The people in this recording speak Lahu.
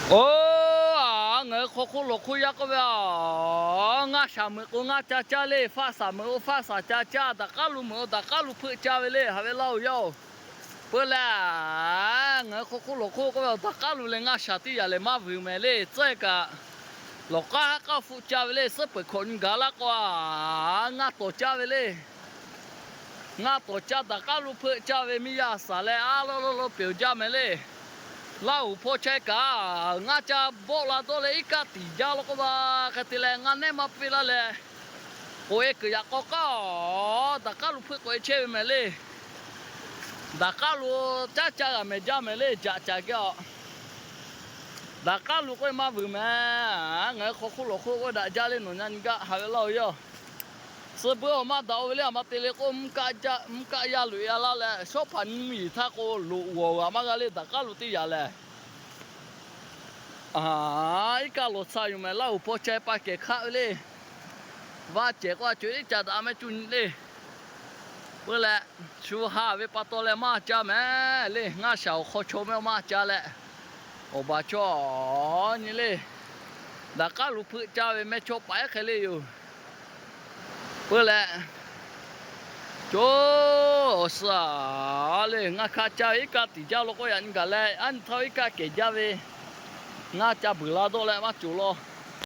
Oˇ, ngaˬ hui hk'aw hk'oˆ lawˬ hk'oˆ yaˇ k'oˆ ve a, ngaˇ shaˍ meuꞈ k'o ngaˇ ca caˇ le, faˆ shaˍ meuꞈ k'o faˆ shaˍ ca caˇ, daꞈ k'aˉ lu meuꞈ k'o daꞈ k'aˉ lu hpeuˆ ca ve le, haꞈ ve laˇ-oˬ yaˇ-oˬ. Peuˬ leh, ngaˬ hui hk'aw hk'oˆ lawˬ hk'oˆ k'oˆ ve a, daꞈ k'aˉ lu leh ngaˇ shaˍ teˇ yanˇ lehˬ maˇ vuiˬ mehˍ le, tcuhˉ kaꞈ lawˬ k'aˉ haˉ k'aˉ hpfuhˆ ca ve le, suhˉ peuˬ hkawꞈ nyi gaˬ laˇ k'o a, ngaˇ tawˍ caˇ ve le. Ngaˇ tawˍ caˇ daꞈ k'aˉ lu hpeuˆ caˇ ve miˇ yaˇ shaˍ leh a lo lo lo peuˬ jaˇ mehˍ le. Laˇ huˍ hpaw chehˇ kaꞈ, ngaˇ ca bawˆ la dawˇ leh iˉ kaˆ tiˍ jaˇ law k'oˆ va, hk'e te leh ngaˇ nehˉ maˇ piˇ laˇ leh, k'oꞈ-e kuiˬ yaꞈ k'aw k'aˉ, daꞈ k'aˉ lu hpeuˆ k'oꞈ-e chehˇ ve mehˍ le. Daꞈ k'aˉ lu caˉ ca g'a mehˍ jaˇ mehˍ le, jaꞈ caˍ geh a. Daꞈ k'aˉ lu k'oˆ ve maˇ vuiˬ mehˍ. Ngaˬ hui hk'aw hk'oˆ lawˬ hk'oˆ k'oˆ ve daꞈ jaˇ le nawˬ nyi gaˆ, haꞈ ve laˇ-oˬ yaˇ. Suh beuꞈ awˬ maˇ daꞈ-o ve le, a ma te le k'oˆ, mvuhˇ kaˆ yaˇ loꞈ-e a laˇ leh, shawˉ hpaˍ nyi mvuhˇ yeˬ htaˇ k'o loꞈ g'awˬ g'a maˇ g'a le, daꞈ k'aˉ lu teˇ yanˇ lehˬ. Iˉ kaˆ lawˬ tcuh yoˬ mehˍ, Laˇ huˍ hpaw chehˇ pa kehˬ hk'aˆ ve le. Vaˇ cehˬ k'oˆ a, co-e iˉ ca daꞈ mehˆ cuˇ nyi le. Peuˬ leh, shu ha ve pa taw leh maˇ ca mehˍ le, ngaˇ shaˍ awˬ hk'aw chaw mehˆ maˇ ca leh, awˬ baˬ chaw nyi le. Daꞈ k'aˉ lu hpeuˆ ca ve mehˆ chaw paˍ ehˉ hk'e le yoˬ. Peuˬ leh, co awˬ suhˍ a le, ngaˇ hk'aˇ caˇ ve iˉ kaˆ tiˍ jaˇ law k'oˆ yaꞈ nyi gaˬ leh, aˉ nyi htaˇ iˉ kaˆ kehˬ jaˇ ve, ngaˇ ca beuˬ la dawˇ leh maˇ cawˬ law.